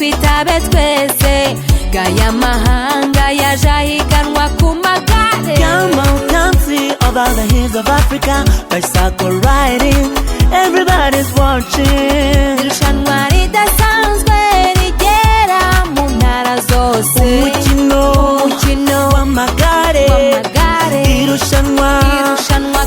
Twitabe twese gaya mahanga yaje ahiganwa ku magare. Come on, come see over the hills of Africa. Bicycle riding, everybody's watching. Irushanwa ridasanzwe rigera mu ntara zose. Umukino Umukino w'amagare. w'amagare. Irushanwa Irushanwa